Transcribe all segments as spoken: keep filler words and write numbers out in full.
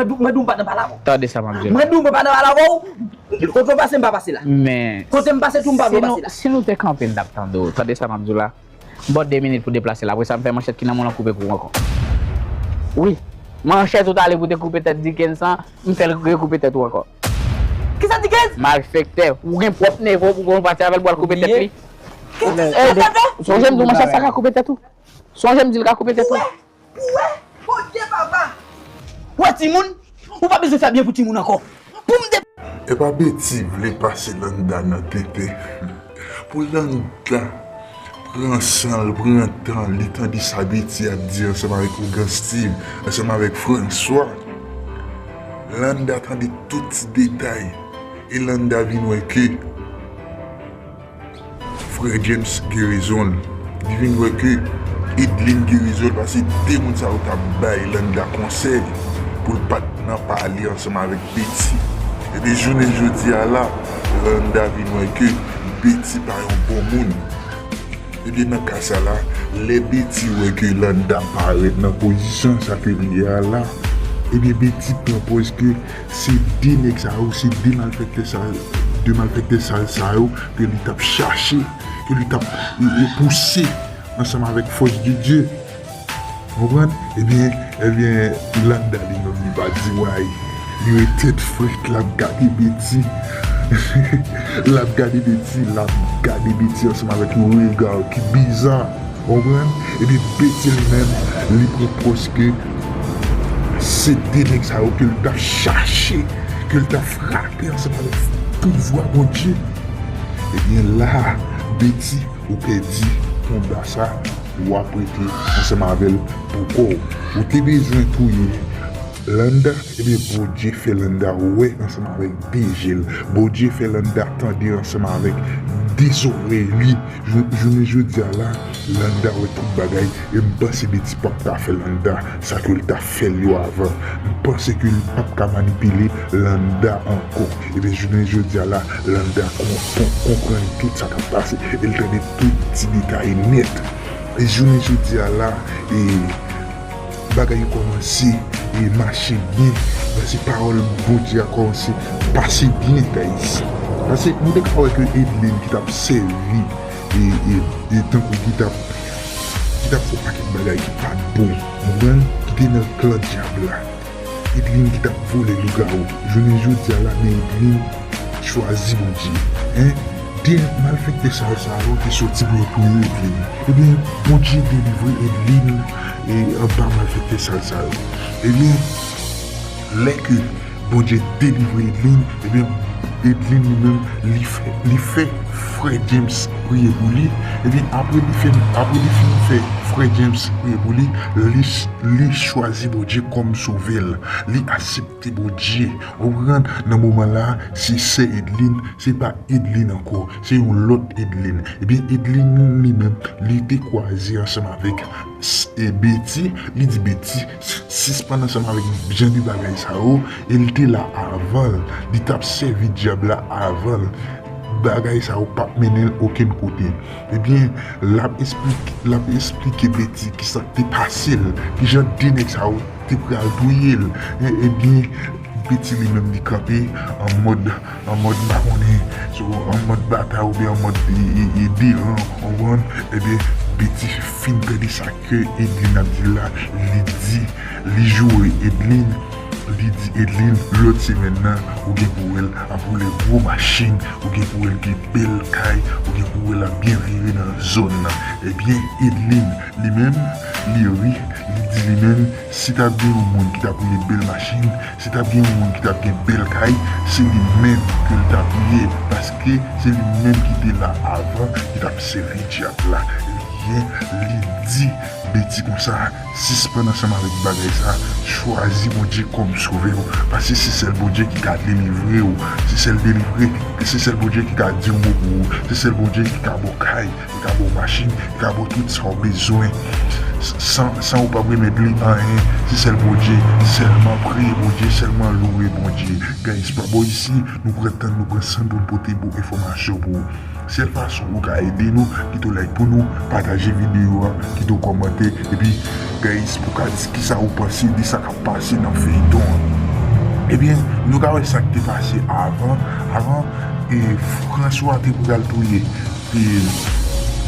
Mwen di w m pa nan pale avè w. Tande sa m ap di w la. Mwen di w mwen pa nan pale avè w. Kote w pase m pa pase la. Men kote m pase tou m pa dwe pase la. Si nou te kanpe n t ap tande w. Tande sa m ap di w la. M ba w de minit pou deplase la. Apre sa m fè manchèt ki nan men w lan koupe kou ankò. Wi. Manchèt ou t ale pou te koupe tèt Dickens lan, m fè l rekoupe tèt ou ankò. Kisa Dickens? Malfektè. Ou gen pwòp neve w pou w pati avè l pou w al koupe tèt li. Sonje m di w manchèt sa ka koupe tèt ou. Sonje m di l ka koupe tèt ou. Ou wè? Ou wè? Bondye papa. Ou wè timoun? Ou pa bezwen fè byen pou timoun ankò. Pou m de. Epa Betty vle pase Landa nan tenten. Pou Landa pran san l, pran tan l, li tande sa Betty ap di ansanm avèk ougan Steve, ansanm avèk François. Landa tande tout ti detay. E Landa vin wè ke Frè James gen rezon l. Li vin wè ke Edlin gen rezon l, paske de moun sa yo t ap bay Landa konsèy pou l pa t nan pale ansanm avèk Betty. Ebyen, jounen jodi a la, Landa vin wè ke Betty pa yon bon moun. Ebyen, nan ka sa la, lè Betty wè ke Landa parèt nan pozisyon sa ke li ye a la, ebyen, Betty pran pòz ke se de nèg sa yo, se de malfektè sal, de malfektè sal sa yo ke li t ap chache, ke li t ap, e, e, pouse ansanm avèk fòs de Dye. Konprann? Ebyen, ebyen, Landa li menm li pa di way. Li ret tèt frèt, l ap gade Betty. L ap gade Betty, l ap gade Betty ansanm avèk yon rega ki biza. Konprann? Ebyen, Betty li menm, li pran pòz ke se de nèg sa yo ke l t ap chache, ke l t ap frape ansanm avèk pouvwa Bondye. Ebyen, la, Betty, ou pèdi konba sa, w ap rete ansanm avè l pou kò w. Ou te bezwen touye Landa, ebyen, Bondye fè Landa wè ansanm avèk de je l. Bondye fè Landa tande ansanm avèk de zòrèy li. Jou-, jounen jodi a la, Landa wè tout bagay, e m panse Betty p ap ka fè Landa sa ke l t ap fè l yo avan. M panse ke li p ap ka manipile Landa ankò. Ebyen, jounen jodi a la, Landa kon-, kon-, konprann tout sa k ap pase, e l tande tout ti detay nèt. E jounen jodi a la, e bagay yo kòmanse, e mache byen. Paske pawòl Bondye a kòmanse pase byen, guys. Paske nou te ka wè ke Edlin ki t ap sèvi, e, e, e tankou ki t ap, ki t ap fè yon pakèt bagay ki pa t bon, konprann? Ki te nan klan dyab la. Edlin ki t ap vole lougawou. Jounen jodi a la, men Edlin chwazi Bondye. Hein? De malfektè sal sa yo te soti pou yo touye Edlin. Ebyen, Bondye delivre Edlin, e, anba malfektè sal sa yo. Ebyen, lè ke Bondye delivre Edlin, ebyen, Edlin li menm, li fè, li fè frè James priye pou li. Ebyen, apre li fè, apre li fin fè frè James priye pou li, li, li chwazi Bondye kòm sovè l. Li aksepte Bondye. Ou konprann? Nan moman la, se sè Edlin, se pa Edlin ankò, se yon lòt Edlin. Ebyen, Edlin li menm, li te kwaze ansanm avèk s-, e Betty, li di Betty, s-, sispann ansanm avèk jan de bagay sa yo, e l te la avan l, li t ap sèvi dyab la avan l. Bagay sa yo p ap mennen l okenn kote. Ebyen, l ap esplike, l ap esplike Betty kisa k te pase l, kijan de nèg sa yo te pral touye l. E, ebyen, Betty li menm li kanpe an mòd, an mòd m pa konnen, so, an mòd batay oubyen an mòd e, e, e deran, w konprann? Ebyen, Betty fin tande sa ke Edlin ap di l la, li di, li joure Edlin, li di Edlin, lòt semèn nan, ou gen pou wè l ap woule gwo machin, ou gen pou wè l gen bèl kay, ou gen pou wè l ap byen vire nan zòn nan. Ebyen, Edlin, li menm, li ri, li di li menm, si t ap gen yon moun ki t ap woule bèl machin, si t ap gen yon moun ki t ap gen bèl kay, se li menm ke l t ap ye, paske se li menm ki te la avan, ki t ap sèvi dyab la. Ebyen, li di Betty konsa, sispann ansanm avèk bagay sa, chwazi Bondye kòm sovè w, paske se sèl Bondye ki ka delivre w, se sèl delivre, se sèl Bondye ki ka di yon mo pou ou, se sèl Bondye ki ka ba w kay, li ka ba w machin, li ka ba w tout sa w bezwen. S-, san, san ou p ap remèt li anyen, se sèl Bondye, sèlman priye Bondye, sèlman louwe Bondye. Guys, pa bò isi, nou pran tan, nou pran san n pou n pote bon enfòmasyon pou ou. Sèl fason ou ka ede nou, kite w like pou nou, pataje videyo a, kite w kòmante, epi, guys, pou w ka di kisa ou panse de sa k ap pase nan feyton an. Ebyen, nou ka wè sa k te pase avan. Avan, e, François te pral touye, e,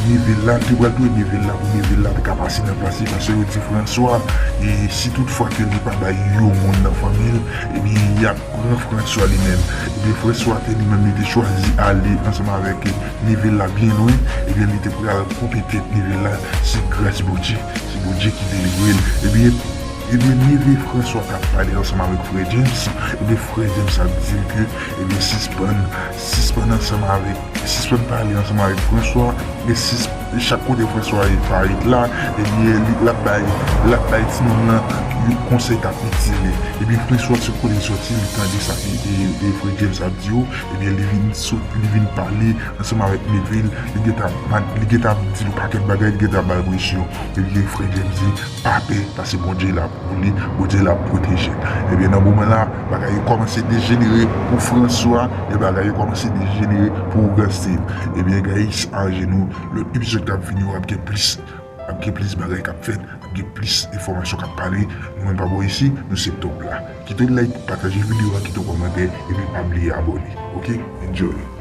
Neville la, te pral touye Neville la pou Neville la te ka pase nan plas li, paske yo di François, e, si tout fwa ke li pa bay yon moun nan fanmi l, ebyen, y ap pran François li menm. Ebyen, François te li menm, li te chwazi ale ansanm avèk, e, Neville la byen lwen, ebyen, li te pral koupe tèt Neville la, se gras Bondye, se Bondye ki delivre l. Ebyen, ebyen, neve François t ap pale ansanm avèk frè James, ebyen, frè James ap di l ke, ebyen, sispann, sispann ansanm avèk, sispann pale ansanm avèk François, e sis-, chak kote François parèt la, ebyen, li, l ap bay, l ap bay timoun nan yon konsèy k ap itil li. Ebyen, François, se kote l soti, li tande sa ke, e, e, frè James ap di yo, ebyen, li vin sot, li vin pale ansanm avèk Neville, li gentan, li gentan ap di l yon pakèt bagay, li gentan ap ba l presyon. Ebyen, frè James di, pa pè, paske Bondye la pou li, Bondye la pwoteje l. Ebyen, nan moman la, bagay yo kòmanse dejenere pou François, e bagay yo kòmanse dejenere pou Ougan Steve. Ebyen, guys, ajenou, lòt epizòd k ap vini yo ap gen plis, ap gen plis bagay k ap fèt, ap gen plis enfòmasyon k ap pale. Nou menm pa bò isi, nou se top la. Kite yon like, pataje videyo a, kite yon kòmantè, epi pa bliye abòne. Oke? Enjoy.